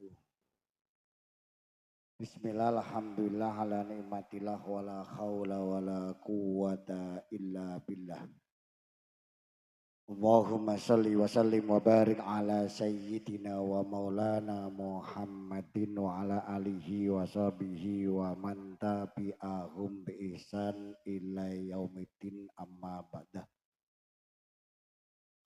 Wabarakatuh. Bismillah, alhamdulillah, ala ni'matillah, wala khawla wala quwata illa billah. Allahumma salli wa sallim wa barik ala sayyidina wa maulana Muhammadin wa ala alihi wa sahbihi wa man tabi'ahum bi ihsan ila yaumiddin, amma ba'da.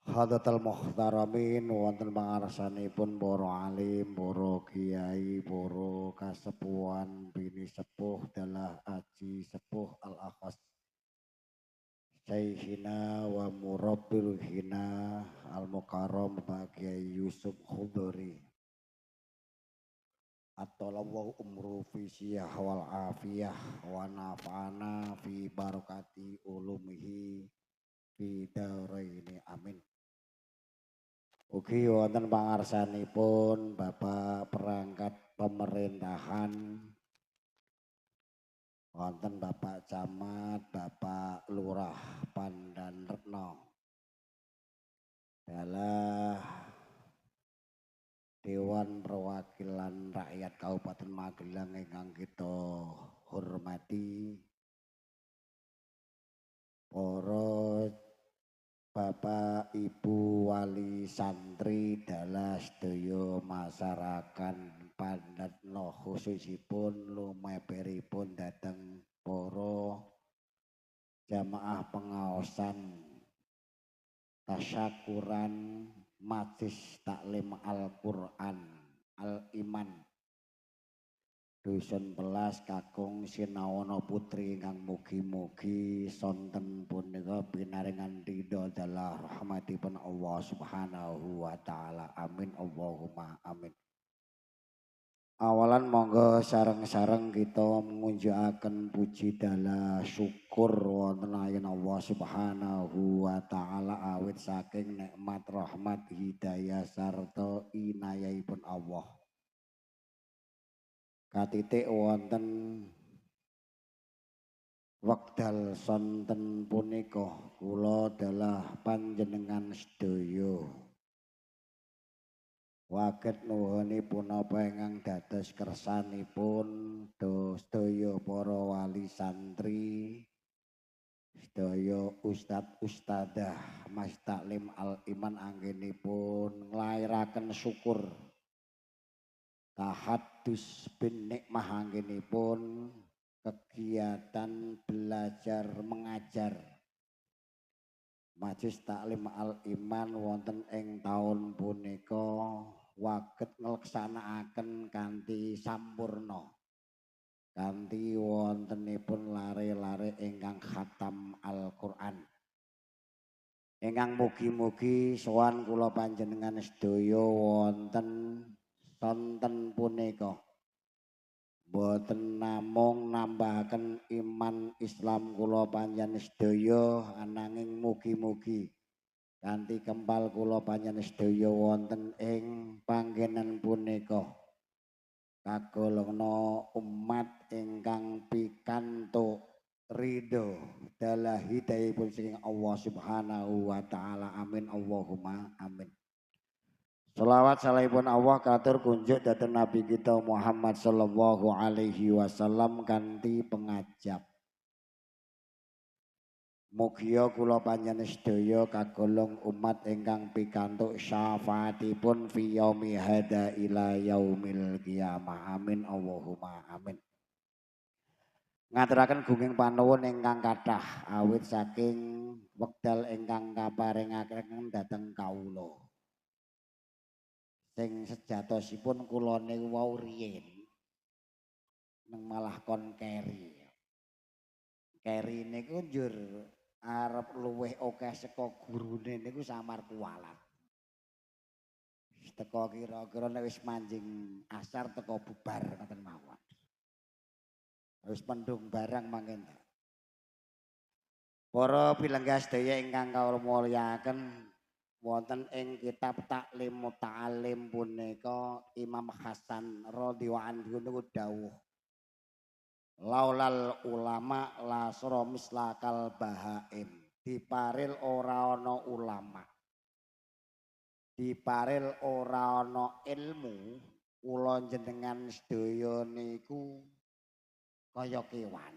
Hadatal muhtaramin, wonten pangarsanipun para alim, para kiai, para kasepuhan, bini sepuh dalah aji sepuh al-akhas Syekhina wa murabbil hina al-mukarram Bapak Kiai Yusuf Khudori. Atalallahu umru fi siyah wal afiyah wa nafa'ana fi barakati ulumihi fi daraini, amin. Ugi wonten pangarsanipun Bapak perangkat pemerintahan, wonten Bapak Camat, Bapak Lurah Pandanretno, dalah Dewan Perwakilan Rakyat Kabupaten Magelang ingkang kita hormati, para Bapak Ibu wali santri dalah sedaya masyarakat Pandanretno, khususipun lumeberipun dhateng para jamaah pengaosan tasyakuran Majelis Taklim Al-Qur'an Al-Iman Dusun Pelas Kakung Sinawana Putri ingkang mugi-mugi sonten punika pinaringan ridho dalah rahmatipun Allah Subhanahu wa taala. Amin Allahumma amin. Awalan monggo sareng-sareng kita ngunjukaken puji dalah syukur wonten ayun Allah Subhanahu wa taala awit saking nikmat rahmat hidayah sarta inayahipun Allah. Katitik wonten wekdal sonten punika kula dalah panjenengan sedaya waget nuhuni punapa ingkang dados kersanipun sedaya para wali santri, sedaya ustad ustadzah Mas Taklim Al Iman anggenipun nglairaken syukur tahadus bin nikmah anggenipun kegiatan belajar mengajar Majelis Taklim Al Iman wonten ing taun punika waget ngleksanakaken kanthi sampurna, kanthi wontenipun lare-lare ingkang khatam Al-Qur'an. Ingkang mugi-mugi sowan kula panjenengan sedaya wonten sonten punika boten namung nambahaken iman Islam kula panjenengan sedaya, ananging mugi-mugi kanthi kempal kula panjenengan sedaya wonten ing panggenan punika kagolongna umat ingkang pikantuk ridho dalah hidayahipun saking Allah Subhanahu wa taala. Amin Allahumma amin. Selawat salahipun Allah katur kunjuk dhateng Nabi kita Muhammad sallallahu alaihi wasallam kanthi pengajap. Mugia kula panjenengan sedaya kagolong umat ingkang pikantuk syafaatipun fi yaumi hada ila yaumil qiyamah. Amin Allahumma amin. Ngaturaken gunging panuwun ingkang kathah awit saking wekdal ingkang kaparingaken dhateng kawula. Sing sejatosipun kula niku wau riyin nang malah kon keri. Keri niku njur arep luwih akeh saka gurune niku samar kualat. Teko kira-kira nek wis manjing asar teko bubar ngoten mawon. Wis mendung barang mangken. Para pilenggah sedaya ingkang kawula mulyakaken, wonten ing kitab Taklim Muta'alim punika Imam Hasan radhiyallahu anhu niku dawuh, laulal ulama la sara mislakal bahaim. Diparil ora ana ulama, diparil ora ana ilmu, Kula jenengan sedaya niku kaya kewan.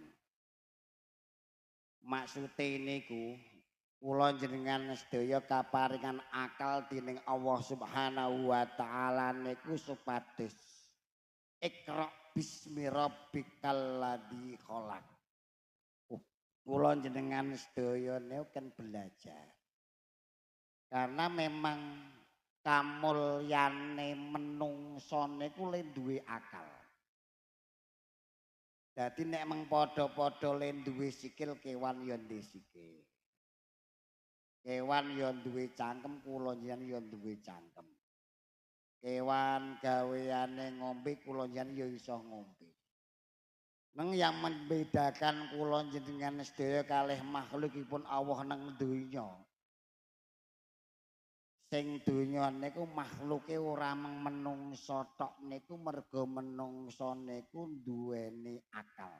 Maksude niku kula jenengan sedaya kaparingan akal dening Allah Subhanahu wa taala niku supados Iqra bismi rabbikal ladzi khalaq. Kula jenengan sedaya niku kan belajar. Karena memang kamulyane menungso niku le duwe akal. Dadi nek meng padha-padha le duwe sikil, kewan ya duwe sikil. Kewan ya duwe cangkem, kula jenengan ya duwe cangkem. Kewan gaweane ngombe, kula jenengan ya iso ngombe. Neng yang membedakan kula jenengan sedaya kalih makhlukipun Allah nang donya. Sing donya niku makhluke ora mung menungso tok niku mergo menungso niku duweni akal.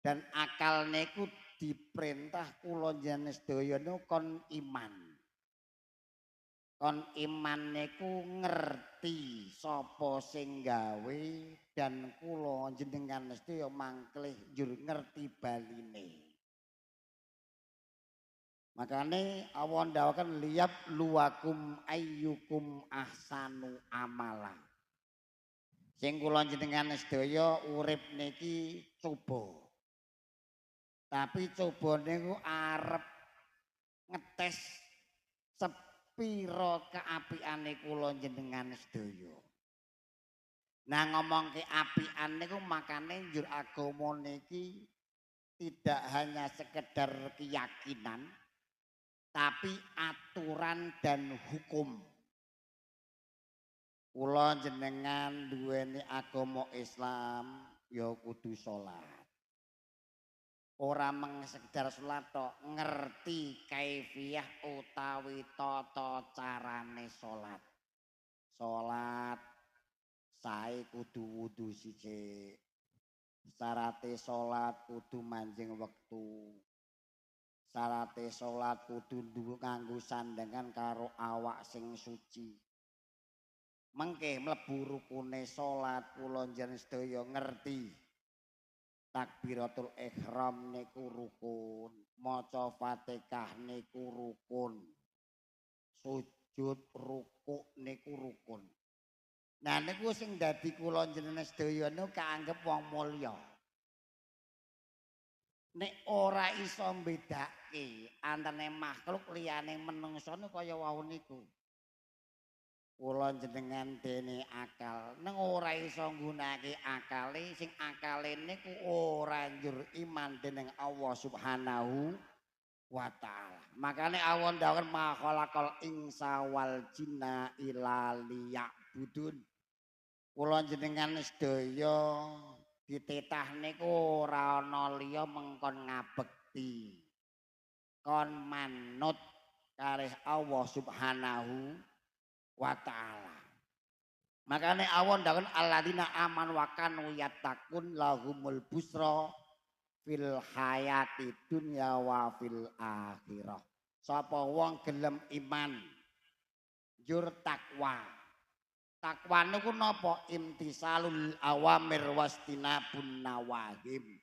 Dan akal niku diperintah kula jenengan sedaya niku kon iman. Kon iman niku ngerti sapa sing gawe dan kula jenengan sedaya mangklih njur ngerti baline. Makane Allah ndawuhaken liyab luwakum ayyukum ahsanu amala. Sing kula jenengan sedaya urip niki coba. Tapi coba niku arep ngetes sepira keapiane kula jenengan sedaya. Nah ngomongke apian niku makane njur agama niki tidak hanya sekedar keyakinan, tapi aturan dan hukum. Kula jenengan duweni agama Islam ya kudu salat. Ora mung sekedar salat tok, ngerti kaifiyah utawi tata carane salat. Salat sae kudu wudu siji. Syarate salat kudu manjing wektu. Syarate salat kudu nganggo sandangan karo awak sing suci. Mengke mlebu rukune salat kula njenengan sedaya ngerti. Takbiratul ihram niku rukun, maca Fatihah niku rukun, sujud rukuk niku rukun. Nah niku sing dadi kula njenengan sedaya niku kaanggep wong mulya. Nek ora iso mbedake antane makhluk liyane menungso niku kaya wau niku. Kula jenengan dene akal, neng ora iso nggunakake akale, sing akale niku ora njur iman dening Allah Subhanahu wa taala. Makane Allah ndawuh ma khalaqal insa wal jinna illa liya'budun. Kula jenengan sedaya ditetah niku ora ana liya mengkon ngabekti, kon manut kalih Allah Subhanahu wa ta'ala. Makane Allah ndawuh alladzina amanu wa kanu yattaqun lahumul busra fil hayati dunya wa fil akhirah. Sapa wong gelem iman njur takwa. Takwa niku napa? Imtisalul awamir wastinabun nawahim.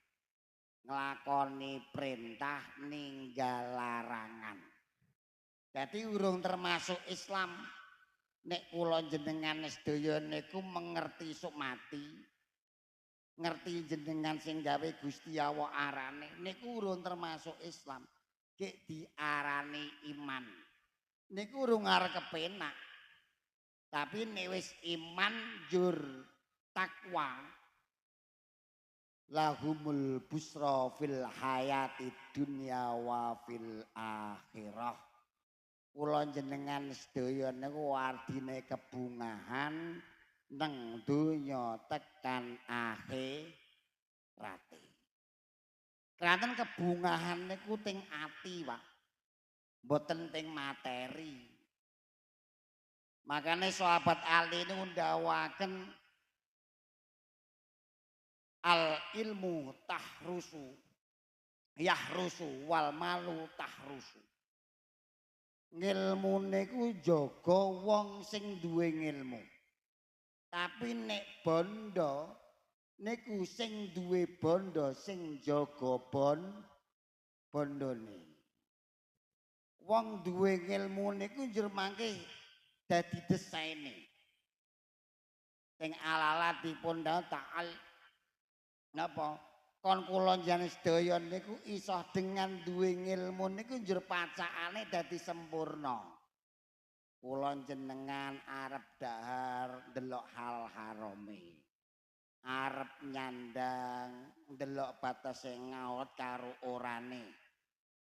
Nglakoni perintah ninggal larangan. Dadi urung termasuk Islam nek kula jenengan sedaya niku mengerti sok mati, ngerti jenengan sing gawe Gusti Allah arane niku urung termasuk Islam. Gek diarani iman niku urung arep kepenak. Tapi nek wis iman njur takwa, lahumul busra fil hayati dunya wa fil akhirah. Kula jenengan sedaya niku ardine kebungahan neng donya tekan akhirate. Kranten kebungahan niku teng ati, Pak. Mboten teng materi. Makane sahabat Ali niku ndawuhaken al ilmu tahrusu yahrusu wal malu tahrusu. Ngilmu niku jaga wong sing duwe ngilmu. Tapi nek bondo niku sing duwe bondo sing jaga bondone. Wong duwe ngilmu niku njur mangke dadi desaine. Sing ala-ala dipun ta'al napa kon kula njenengan sedaya niku iso dengan duwe ngilmu niku njur pacakane dadi sempurna. Kula jenengan arep dahar ndelok hal harame. Arep nyandang ndelok batese ngaot karo orane.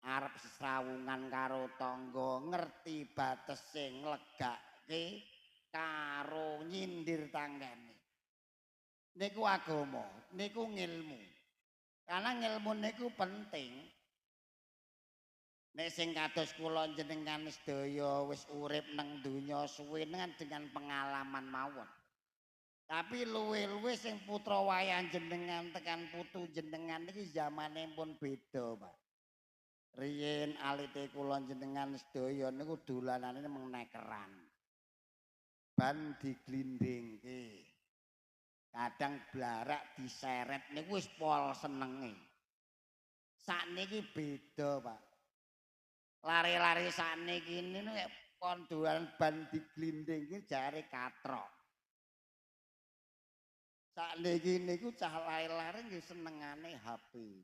Arep sesrawungan karo tangga ngerti batese nglegake karo nyindir tanggane. Niku agama, niku ngilmu. Karena ngilmu niku penting. Nek sing kados kula jenengan sedaya wis urip nang donya suwe dengan pengalaman mawon. Tapi luwe-luwe sing putra wayah jenengan tekan putu jenengan niki zamane pun beda, Pak. Riyin alite kula jenengan sedaya niku dolanane mung nekeran. Ban diglindingke. Kadang blarak diseret niku wis pol senenge. Sakniki beda, Pak. Lari-lari sakniki niku kon dolan ban diglindingke jare katrok. Sakniki niku cah lari-lari nggih senengane HP.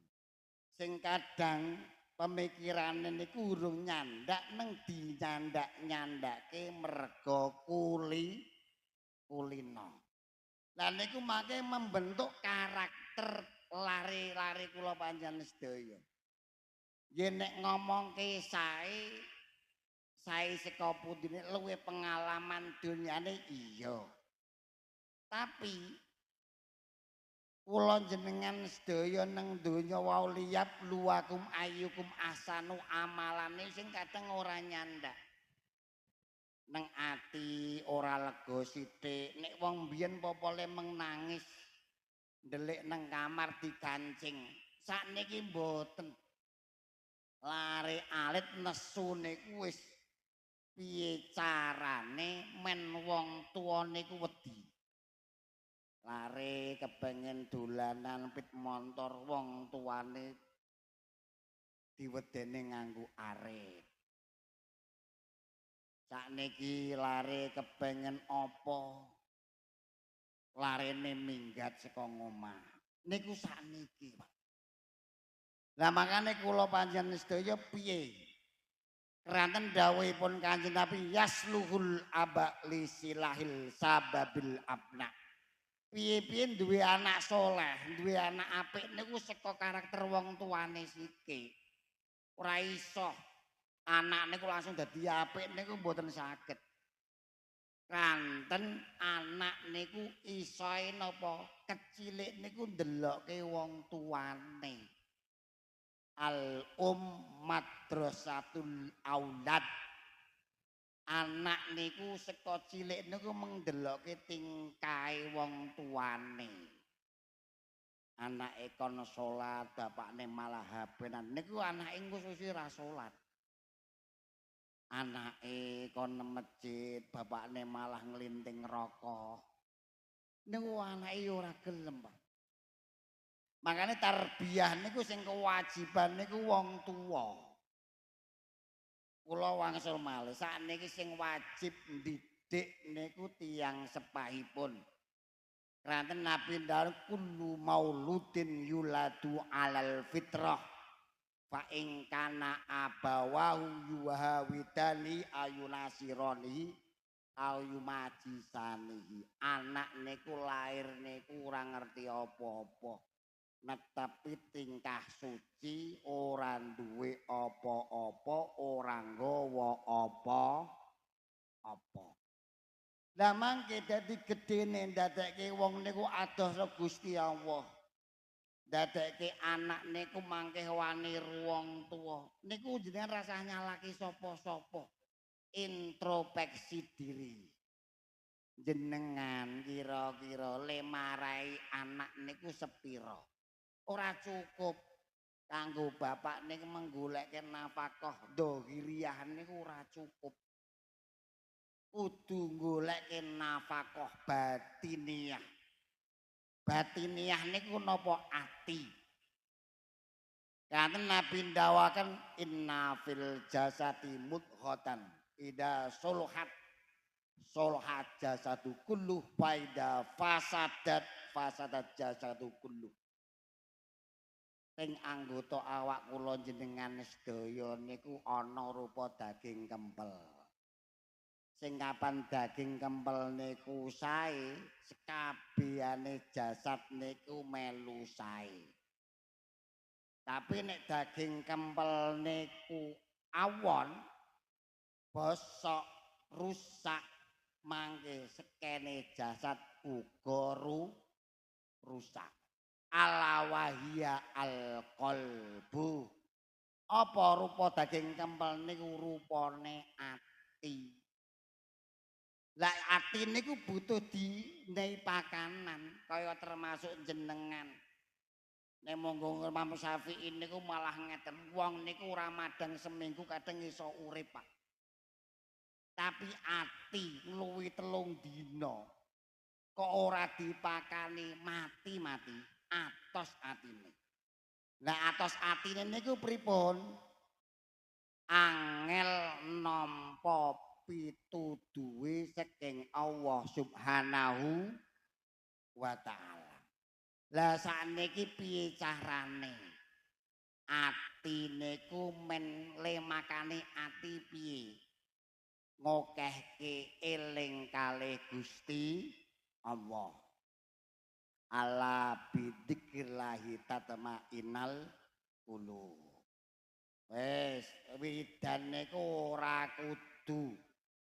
Sing kadang pemikirane niku urung nyandak neng dinyandak-nyandake merga kulino. Lah niku mangke membentuk karakter lari-lari kula panjenengan sedaya. Yen nek ngomongke sae sae saka pundine luwih pengalaman dunyane iya. Tapi kula jenengan sedaya nang donya wau liyap luwakum ayyukum ahsanu amalane sing kadang ora nyandak. Nang ati ora lega sithik, nek wong biyen popole meng nangis ndelik nang kamar dikancing. Sakniki mboten. Lare alit nesu niku wis piye carane men wong tuwa niku wedi. Lare kepengen dolanan pit montor wong tuane diwedene nganggo arit. Sakniki lare kepengen apa? Larene minggat saka ngomah. Niku sakniki, Pak. Lah makane kula panjenengan sedaya piye? Keranten dawuhipun Kanjeng Nabi yasluhul aba li silahil sababil abna. Piye-piye duwe anak soleh, duwe anak apik niku saka karakter wong tuane sike. Ora iso anak niku langsung dadi apik niku mboten saged. Kranten anak niku isoe napa kecilik niku ndelokke wong tuane. Al um madrasatul aulad. Anak niku saka cilik niku mengdelokke tingkahe wong tuane. Anake kono salat, bapakne malah HP-nan. Niku anake engko suwi ra salat. Anake kono masjid, bapakne malah nglinting rokok. Niku anake ora gelem, Pak. Makane tarbiyah niku sing kewajiban niku wong tuwa. Kula wangsul malih, sakniki sing wajib ndidik niku tiyang sepahipun. Kranten Nabi ndawuh kullu mauludin yuladu alal fitrah. Fa ing kana abawahu yuhawidani ayunasirani ayumajisanihi. Anak niku lahir niku ora ngerti apa-apa. Netepi tingkah suci, ora duwe apa-apa, ora nggawa apa-apa. Lah mangke dadi gedene ndadekke wong niku adoh Gusti Allah. Ndadekke anak niku mangke wani wong tuwa. Niku jenengan rasah nyalaki sapa-sapa. Introspeksi diri. Jenengan kira-kira le marai anak niku sepira? Ora cukup kanggo bapak niku menggolekke nafkah dohiriyah niku ora cukup. Kudu goleke nafkah batiniyah. Batiniyah niku napa ati. Karena Nabi ndawaken inna fil jasadi mudghatan idza suluhat suluhat jasadu kulluh wa idza fasadat fasadat jasadu kulluh. Teng anggota awak kula jenengan sedaya niku ana rupa daging kempel. Sing kapan daging kempel niku sae, sekabehane jasad niku melu sae. Tapi nek daging kempel niku awon, bosok, rusak, mangke sekene jasad uga rusak. Ala wahia al-qalbu. Apa rupa daging kempel niku rupane ati. Lah ati niku butuh dinehi pakanan kaya termasuk jenengan. Nek monggo Imam Syafi'i niku malah ngeten, wong niku ora madang seminggu kadang iso urip, Pak. Tapi ati ngluwi 3 dina kok ora dipakani mati-mati atos atine. Lah atos atine niku pripun? Angel nampa pituduhe saking Allah Subhanahu wa taala. Lah sakniki piye carane? Ati niku men le makane ati piye? Ngokehke eling kalih Gusti Allah. Ala bidzikrillahi tatma'innal qulub. Wis wiridan niku ora kudu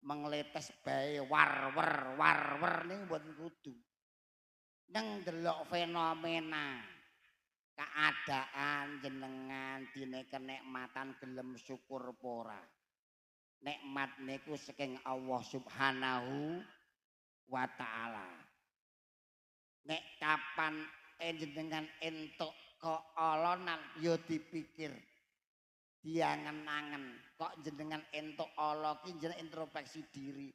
mengletes bae warwer warwer niku mboten kudu. Neng delok fenomena keadaan jenengan dine kenikmatan gelem syukur pora. Nikmat niku saking Allah Subhanahu wa taala. Nek kapan jenengan entuk keolonan ya dipikir, diangen-angen, kok jenengan entuk ala ki jenengan introspeksi diri.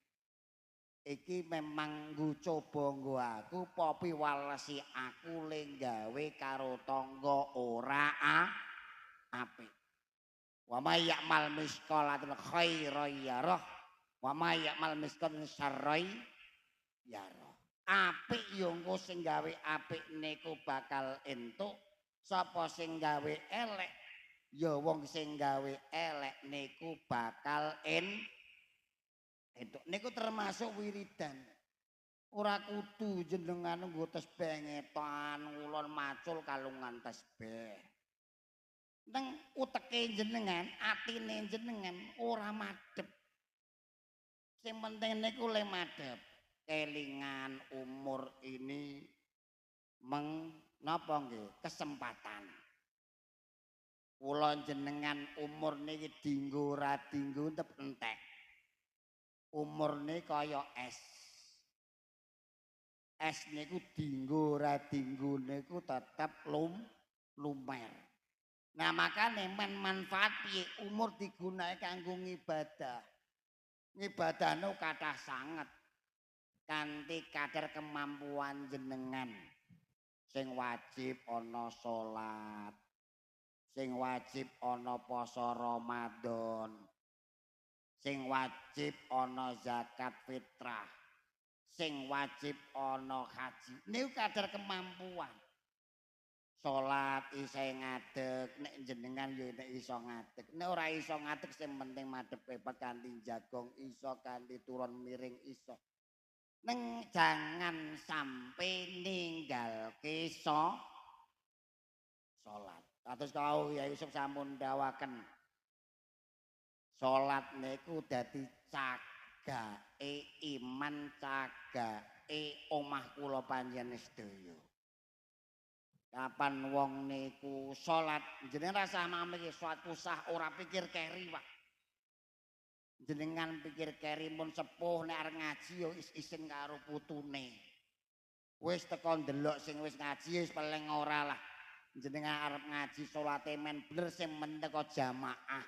Iki memang nggo coba nggo aku apa piwalesi aku le gawe karo tangga ora apik. Wa may ya'mal misqalatin khairan yarah wa may ya'mal misqalatin syarran yarah. Apik ya engko sing gawe apik niku bakal entuk, sapa sing gawe elek ya wong sing gawe elek niku bakal entuk. Niku termasuk wiridan. Ora kudu jenengan nggo tesbih ngetan ngulon macul kalungan tesbih. Neng uteke jenengan, atine jenengan ora madhep. Sing penting niku le madhep. Kelingan umur ini meng napa nggih kesempatan. Kula jenengan umur niki dinggo ora dinggo tetep entek. Umurne kaya es. Es niku dinggo ora dinggo niku tetep lumer. Nah makane men manfaat piye umur digunakake kanggo ngibadah. Ngibadahno kathah sanget. Kanthi kadar kemampuan jenengan. Sing wajib ana salat. Sing wajib ana poso Ramadan. Sing wajib ana zakat fitrah. Sing wajib ana haji. Niku kadar kemampuan. Salat isih ngadeg, nek jenengan ya nek iso ngadeg. Nek ora iso ngadeg sing penting madhep pepet kanthi jagong iso, kanthi turun miring iso. Neng jangan sampai ninggalke salat. Kados kau ya Yusuf sampun dawaken. Salat niku dadi cagake iman, cagake omah kula panjenengan sedaya. Kapan wong niku salat, jenengan rasah mamiki salat usah ora pikir keri, Pak. Jenengan pikir keri mun sepuh nek arep ngaji ya is-isin karo putune. Wis teko ndelok sing wis ngaji wis paling ora lah. Jenengan arep ngaji salate men bener sing men teko jamaah.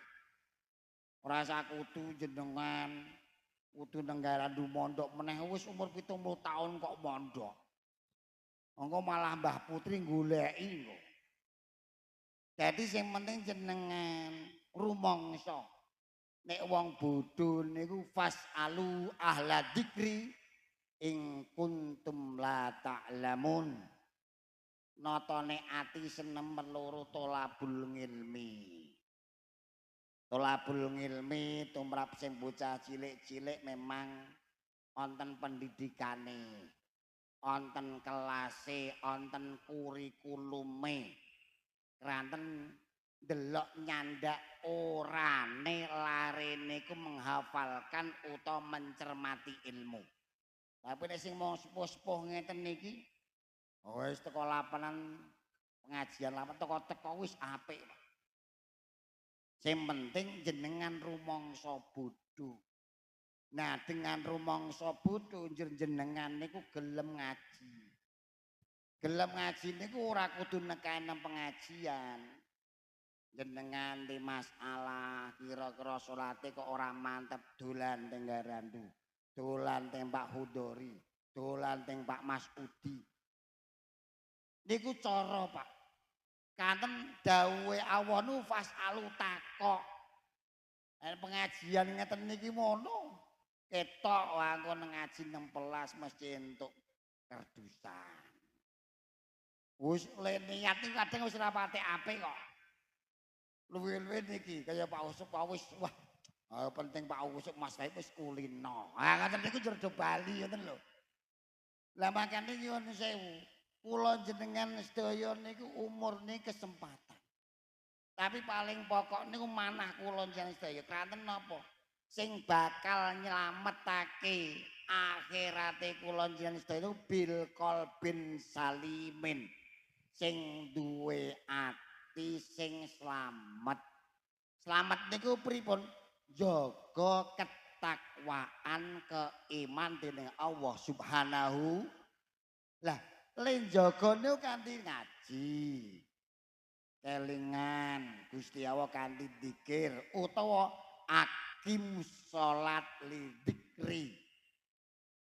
Ora usah kudu jenengan Kudu nenggaran mondok meneh wis umur 70 tahun kok mondok. Engko malah Mbah Putri goleki engko. Dadi sing penting jenengan rumangsa. Nek wong bodho niku fasalu ahla dzikri ing kuntum la ta'lamun. Natane ati seneng loro tolabul ngilmi. Tolabul ngilmi tumrap sing bocah cilik-cilik memang wonten pendidikane, wonten kelase, wonten kurikulume. Kranten ndelok nyandak orane lare niku menghafalkan utawa mencermati ilmu. Tapi nek sing mau sepuh-sepuh ngeten niki wis teko lapanan pengajian lapan teko-teko wis apik. Sing penting jenengan rumangsa bodho. Nah, dengan rumangsa bodho jenengan niku gelem ngaji. Gelem ngaji niku ora kudu nekani nang pengajian. Jenengan di masalah kira-kira salate kok ora mantep dolan teng Garandu, dolan teng Pak Hudori, dolan teng Pak Mas Udi. Niku cara, Pak. Kanten dawuhe Allah nu fasalu takok. Pengajian ngeten niki ngono. Ketok wangko ngaji nang pelas mesti entuk kerdusan. Wis le niat niku kadang wis ora pati apik kok. Luwe-luwe niki kaya Pak Usuk wis wah penting Pak Usuk Mas Said wis kulino. Ah ngoten niku jero bali ngoten lho. Lah makane nyuwun sewu. Kula jenengan sedaya niku umurne kesempatan. Tapi paling pokok niku manah kula jenengan sedaya. Kranten napa? Sing bakal nyelametake akhirate kula jenengan sedaya bil qalbin salimin. Sing duwe ati sing slamet. Slamet niku pripun? Jaga ketakwaan keiman dening Allah Subhanahu. Lah lenjaga niku kanthi ngaji. Kelingan Gusti Allah kanthi dzikir utawa akim salat li dzikri.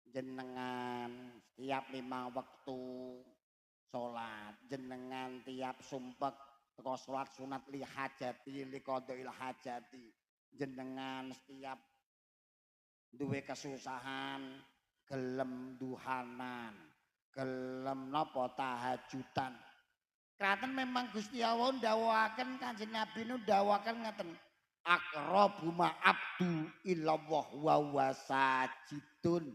Jenengan setiap 5 waktu salat, jenengan tiap sumpek teko salat sunat li hajati li qadail hajati. Jenengan setiap duwe kesusahan gelem duhanan, gelem napa tahajudan. Kraten memang Gusti Allah ndawuhaken Kanjeng Nabi nu ndawuhaken ngeten. Aqrabu ma abdu ilallah wa huwa sajidun.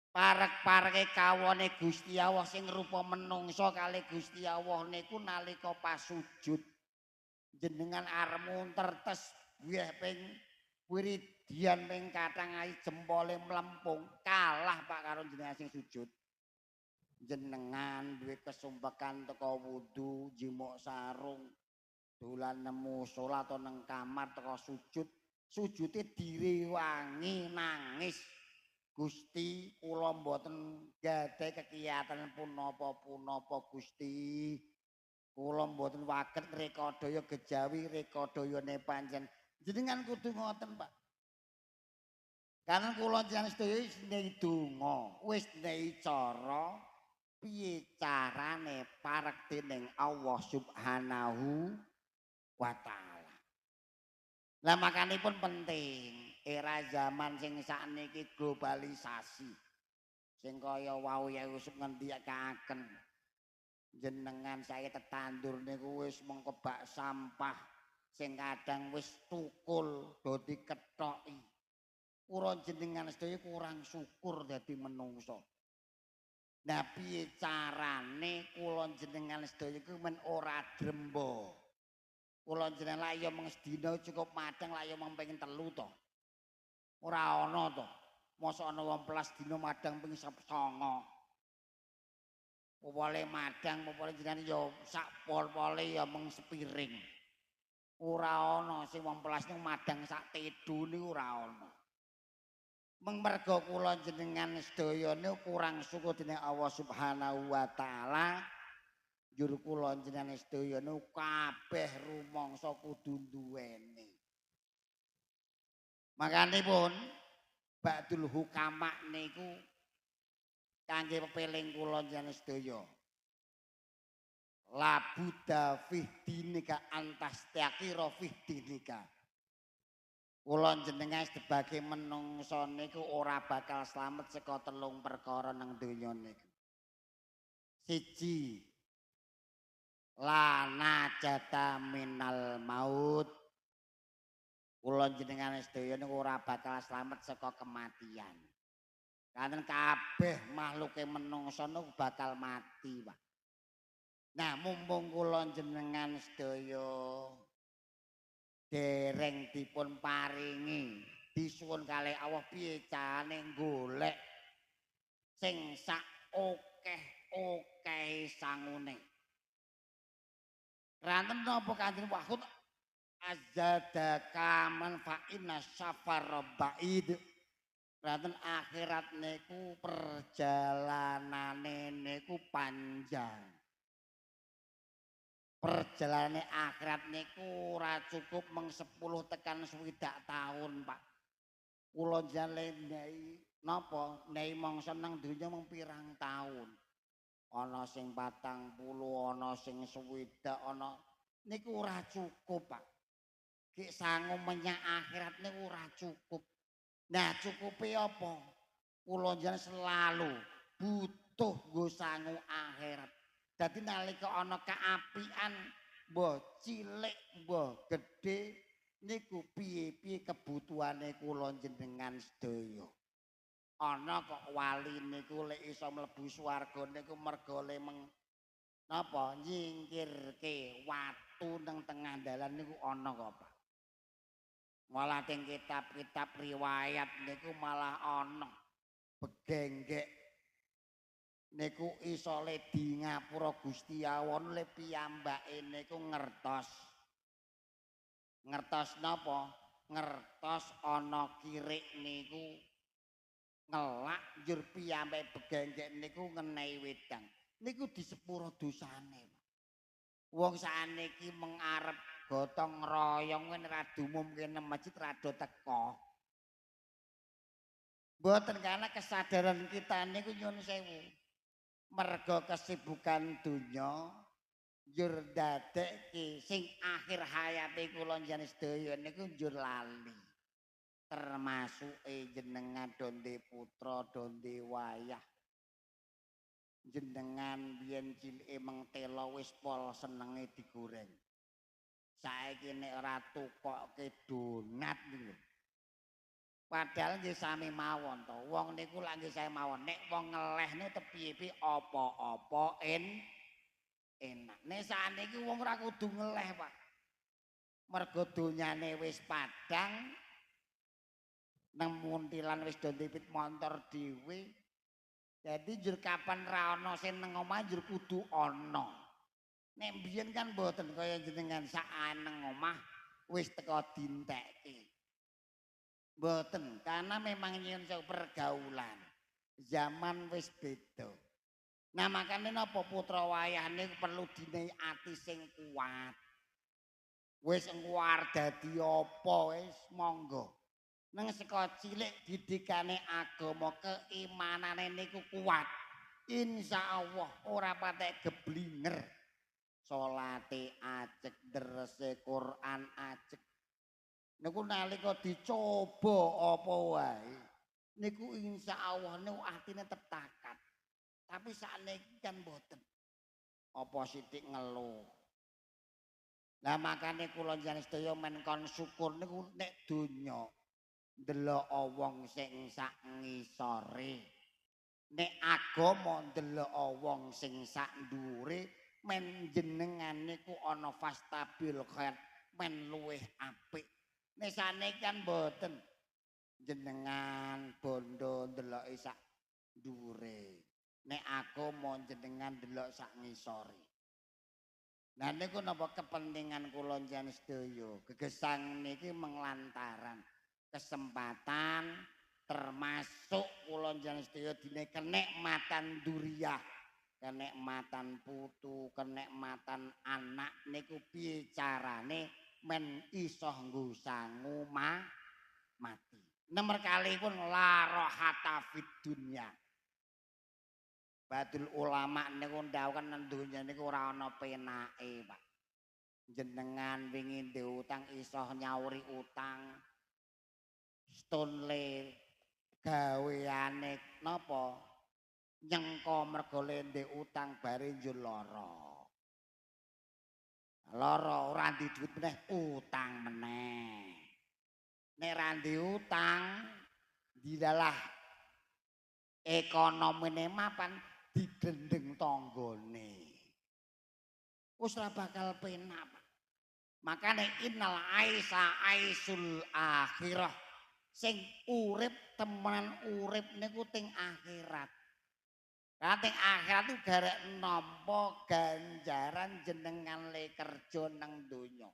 Parek-pareke kawone Gusti Allah sing rupa menungsa kali Gusti Allah niku nalika pas sujud. Jenengan arep munter tasbih ping wiridian ping kathah ae jempole mlempung kalah Pak karo jenengan sing sujud. Jenengan duwe kesumpekan teko wudu, jimuk sarung, dolan nemu salat atau nang kamar teko sujud, sujude direwangi nangis. Gusti, kula mboten gadhahi kekiyatan punapa-punapa Gusti. Kula mboten waget rekadaya gejawi rekadayane pancen. Jenengan kudu ngoten, Pak. Karena kula jenengan sedaya wis nei donga, wis nei cara piye carane parek dening Allah Subhanahu wa taala. Lah makanipun penting era zaman sing sakniki globalisasi. Sing kaya wau ya usuk ngendikaken jenengan saiki tetandur niku wis mengkebak sampah sing kadang wis tukul do dikethoki. Kula jenengan sedaya kurang syukur dadi menungso. Nah piye carane kula jenengan sedaya iku men ora drembo. Kula jenengan lak ya mung sedina cukup madang lak ya mung ping 3 to. Ora ana to. Mosok ana wong pelas dina madang ping 9. Popole madang, popole jenengan ya sak pol-pole ya mung sepiring. Ora ana sing wong pelas niku madang sak tedu niku ora ana. Mung merga kula jenengan sedaya niku kurang syukur dening Allah Subhanahu wa taala. Njur kula jenengan sedaya niku kabeh rumangsa kudu duweni. Makanipun Ba'dul hukama niku kangge pepeling kula jenengan sedaya. Labuda fih dinika antastaqira fih dinika. Kula jenengan sebagai menungso niku ora bakal slamet saka telung perkara nang donya niku. Siji, la najata minal maut. Kula jenengan sedaya niku ora bakal slamet saka kematian. Kanten kabeh makhluke menungso niku bakal mati, Pak. Nah, mumpung kula jenengan sedaya dereng dipun paringi disuwun kalih Allah piye carane golek sing sak okeh-okehe sangune. Ranten napa Kanjeng Wahud azadaka man fa inna safar ba'id. Ranten akhirat niku perjalanane niku panjang. Perjalanane akhirat niku ora cukup meng 10 tekan 60 tahun, Pak. Kula jane nei napa nei mangsa nang donya mung pirang taun. Ana sing 40, ana sing 60, ana niku ora cukup, Pak. Ki sangu menyang akhirat niku ora cukup. Nah, cukupe apa? Kula jenengan selalu butuh nggo sangu akhirat. Dadi nalika ana kaapian, mbah cilik, mbah gedhe niku piye-piye kebutuhane kula jenengan sedaya. Ana kok wali niku lek iso mlebu swarga niku mergo le meng napa nyingkirke watu nang tengah dalan niku ana kok, Pak. Malah teng kitab-kitab riwayat niku malah ana begenggek niku iso le di ngapura Gusti Allah le piyambake niku ngertos. Ngertos napa? Ngertos ana kirik niku ngelak njur piyambake begenggek niku ngenehi wedang. Niku disepuro dosane, Pak. Wong sakniki mengarep gotong royong kuwi ora diumumke nang masjid rada teko. Mboten, karena kesadaran kita niku nyun sewu. Mergo kesibukan donya njur dadekke sing akhir hayate kula jenengan sedaya niku njur lali. Termasuke jenengan donde putra, donde wayah. Jenengan biyen cilike meng tela wis pol senenge digoreng. Saiki nek ora tukokke donat niku. Padahal nggih sami mawon to. Wong niku lak nggih sami mawon. Nek wong ngeleh niku tepiye-piye apa-apa enak. Nek sakniki wong ora kudu ngeleh, Pak. Mergo donyane wis padang, nang muntilan wis do ndipit montor dhewe. Dadi njur kapan ra ana sing nang omah njur kudu ana. Nek mbiyen kan mboten kaya jenengan sak nang omah wis teko dintekke. Mboten, karena memang nyuwun sewu pergaulan. Zaman wis beda. Nah makane napa putra wayah niku perlu dinehi ati sing kuat. Wis ngluar dadi apa wis monggo. Nang saka cilik didikane agama keimanane niku kuat. Insyaallah ora patek geblinger. Salate ajeg, derese Quran ajeg. Niku nalika dicoba apa wae niku insyaallah niku atine tetep takat. Tapi sakniki kan mboten. Apa sithik ngeluh. Lah makane kula jenengan sedaya men kon syukur niku nek donya ndelok wong sing sak ngisore. Nek agama ndelok wong sing sak dhuwure men jenengan niku ana fastabil khair men luwih apik. Nek saniki kan mboten. Jenengan bondo ndeloki sak dhuwure. Nek agama jenengan ndelok sak ngisore. Nah niku napa kepentingan kula jenengan sedaya. Gegesang niki menglantaran kesempatan termasuk kula jenengan sedaya dine kenikmatan dzuriyah, kenikmatan putu, kenikmatan anak niku piye carane men iso nggo sangu mati. Nomor kalihipun la rohata fid dunya. Badul ulama niku ndhawuh nang donya niku ora ana penake, Pak. Jenengan wingi ndek utang iso nyauri utang. Stonle gaweane napa? Nyengko mergo le ndek utang bare njur lara. Lara ora ndek dhuwit meneh utang meneh. Nek ra ndek utang dilalah ekonomine mapan didendeng tanggane. Wis ora bakal penak, Pak. Makane innal aisa aisul akhirah. Sing urip temenan urip niku teng akhirat. Lah teng akhirat ku garek nampa ganjaran jenengan le kerja nang donya.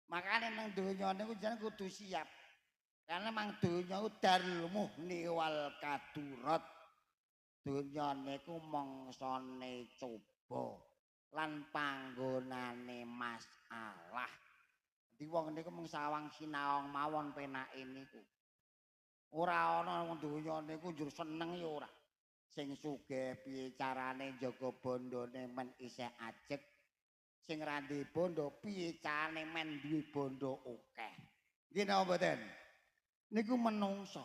Makane nang donya niku jenengan kudu siap. Karena mang donya ku darul muhni wal kadurat. Donya niku mangsane coba lan panggonane masalah. Dadi wong niku mung sawang sinawang mawon penake niku. Ora ana wong donya niku njur seneng ya ora. Sing sugih piye carane njaga bondone men isih ajeg. Sing ra duwe bondo piye carane men duwe bondo akeh. Nggih napa mboten? Niku menungso.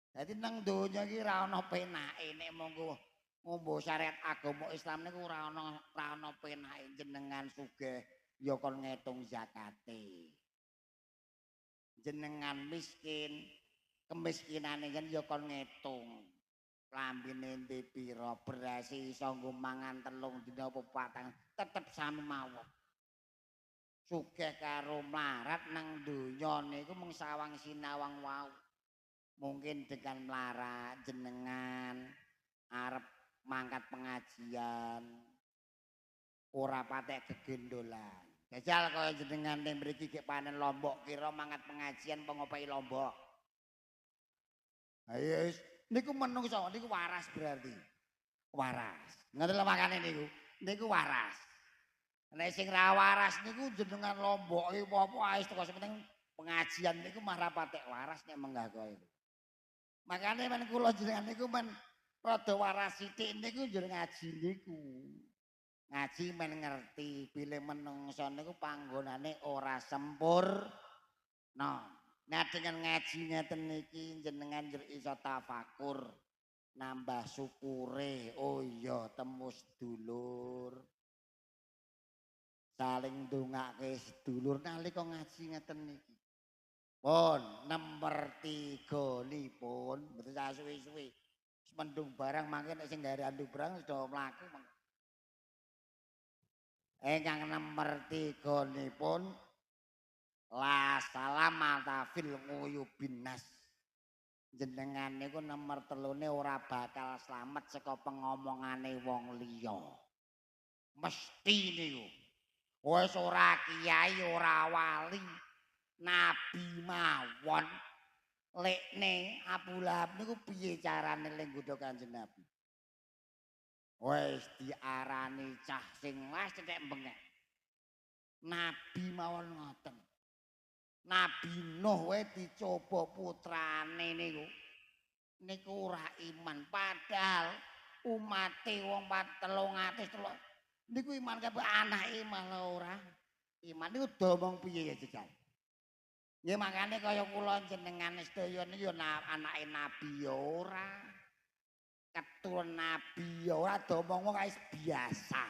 Dadi nang donya iki ora ana penake nek monggo ngombo syariat agama Islam niku ora ana penake jenengan sugih ya kon ngetung zakate. Jenengan miskin, kemiskinane yen ya kon ngetung. Lambene ndi pira, berase iso nggo mangan 3 dina apa 4, tetep sami mawon. Sugih karo mlarat nang donya niku mung sawang sinawang wau. Mungkin dengan mlarat jenengan arep mangkat pengajian ora patek gegendolan. Jajal kaya jenengan ning mriki gek panen lombok kira mangkat pengajian apa ngopehi lombok. Ayo wis niku menungso niku waras berarti. Waras. Ngoten lho makane niku. Niku waras. Nek sing ra waras niku jenengan lomboke apa-apa wis teko sing penting pengajian niku mah ra patek waras nek menggah kaya itu. Makane men kula jenengan niku men rada waras sithik niku njur ngaji niku. Ngaji men ngerti bilih menungso niku panggonane ora sempurna. Nah dengan ngaji ngeten niki jenengan njur iso tafakur, nambah syukure. Oh iya temu sedulur. Saling ndongake sedulur nalika ngaji ngeten niki. Pun nomor 3 nipun mboten sah suwi-suwi. Wis mendung barang mangke nek sing gawe andu barang sudah mlaku. Ingkang nomor 3 nipun la salamata fil nguyubin nas. Jenengan niku nomor 3 ora bakal slamet saka pengomongane wong liya. Mesti niku. Wis ora kiai, ora wali, nabi mawon. Lekne Abu Lahab niku piye carane le nggodha Kanjeng Nabi? Wis diarani cah sing wis cethek bengek. Nabi mawon ngoten. Nabi Nuh wae dicoba putrane niku. Niku ora iman padahal umate wong 303 niku iman kabeh anake malah ora. Iman niku domong piye ya jajal. Nggih makane kaya kula jenengan sedaya niku ya anake nabi ya ora. Keturun nabi ya ora domong wong wis biasa.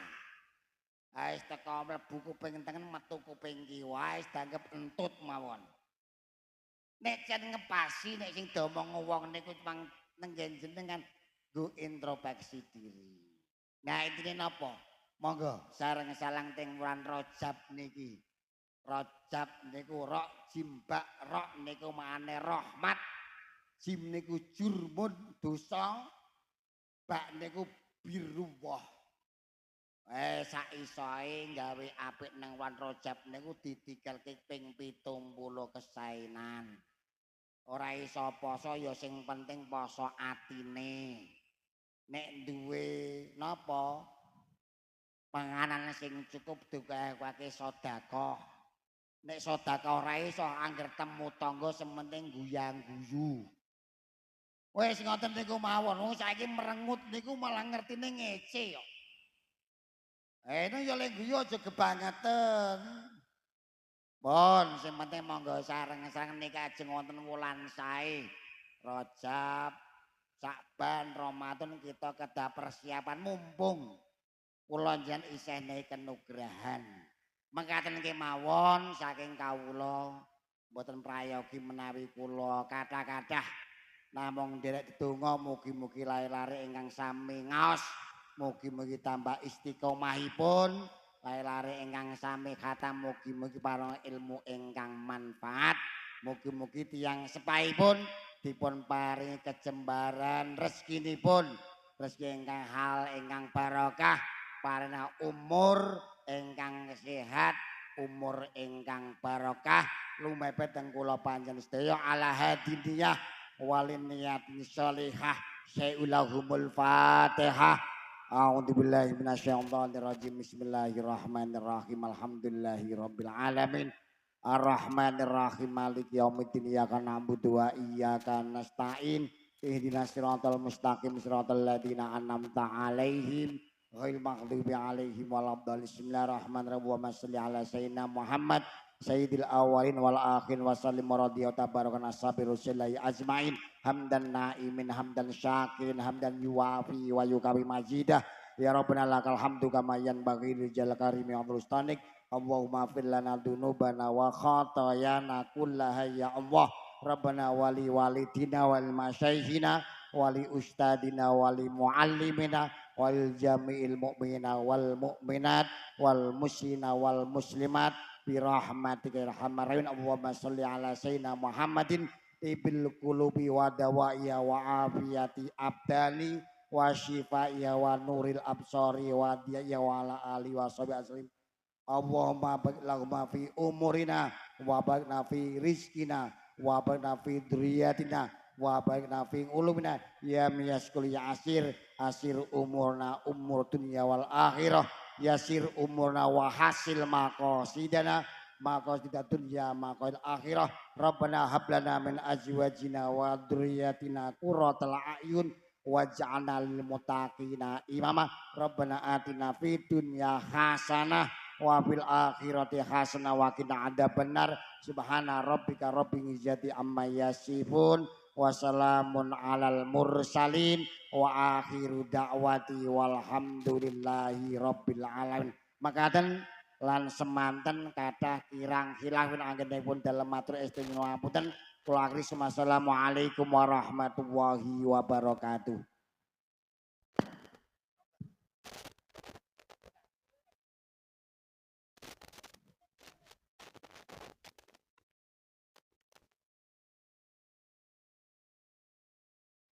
Wis teko mlebu kuping tengen metu kuping kiwa wis dianggep entut mawon. Nek jan ngepasi nek sing domong wong niku mang nenggen jenengan nggo introspeksi diri. Nah intine napa? Monggo sareng salang teng wulan Rajab niki. Rajab niku rok jimbak rok niku maknane rahmat. Jim niku jurmun dosa. Bak niku birruwah. Sak isoe gawe apik nang wulan Rajab niku didikelke ping 70 kesainan. Ora iso poso ya sing penting poso atine. Nek duwe napa panganan sing cukup dikawake sedekah. Nek sedekah ora iso angger temu tangga sementing guyang-guyu. Wis ngoten niku mawon. Wong saiki merengut niku malah ngertine ngece kok. Ini ya lek guyu aja kebangeten. Pun sing penting monggo sareng-sareng niki ajeng wonten wulan sae. Rajab, Sya'ban, Ramadan kita kedah persiapan mumpung kula njenengan isih kenugrahan. Mekaten kemawon saking kawula mboten prayogi menawi kula kathah-kathah namung nderek dedonga mugi-mugi lare-lare ingkang sami ngaos mugi-mugi tambah istiqomahipun, lare-lare ingkang sami khatam mugi-mugi paring ilmu ingkang manfaat, mugi-mugi tiyang sepahipun dipun paringi kejembaran rezekinipun, rezeki ingkang hal ingkang barokah, parina umur ingkang sehat, umur ingkang barokah, lumebet teng kula panjenengan sedaya ala hadiniyah walin niyatin sholihah. Syailahumul Fatihah. A'udzubillahi minasyaitonirrajim. Bismillahirrahmanirrahim. Alhamdulillahirabbil alamin. Arrahmanirrahim. Maliki yaumiddin. Iyyaka na'budu wa iyyaka nasta'in. Ihdinas siratal mustaqim siratal ladzina an'amta 'alaihim ghairil maghdubi 'alaihim waladdallin. Bismillahirrahmanirrahim. Wa shalli ala sayyidina Muhammad sayyidil awwalin wal akhirin wa sallim radhiyallahu tabaraka ashabi rasulillahi ajmain. Hamdan naimin hamdan syakirin hamdan yuwafi wa yukawi majidah. Ya Rabbana lakal hamdu kama yanbaghi li jalali karimi wa rustanik. Allahumma fir lana dzunubana wa khatayana kullaha ya Allah. Rabbana wali walidina wal masyaykhina wali ustadina wali muallimina wal jami'il mu'minina wal mu'minat wal muslimina wal muslimat bi rahmatika ya arhamar rahimin. Allahumma sholli ala sayyidina Muhammadin tibil qulubi wa dawaiya wa afiyati abdani wa shifaiya wa nuril absari wa diyaya wa ala ali wa sahbihi ajmain. Allahumma barik lahum fi umurina wa barik fi rizkina wa barik fi dzurriyyatina wa barik fi ulumina ya miyaskul ya asir asir umurna umur dunya wal akhirah yasir umurna wa hasil maqasidana maqasid dunya maqasid akhirah. Rabbana hab lana min azwajina wa dzurriyyatina qurratal a'yun waj'alna lil muttaqina imama. Rabbana atina fid dunya hasanah wa fil akhirati hasanah wa qina adzabannar. Subhana rabbika rabbil izzati amma yasifun wa salamun alal mursalin wa akhiru da'wati walhamdulillahi rabbil alamin. Makaten lan semanten kathah kirang khilafin anggenipun dalem matur istimewa ngapunten. Kula akhiri, wassalamualaikum warahmatullahi wabarakatuh.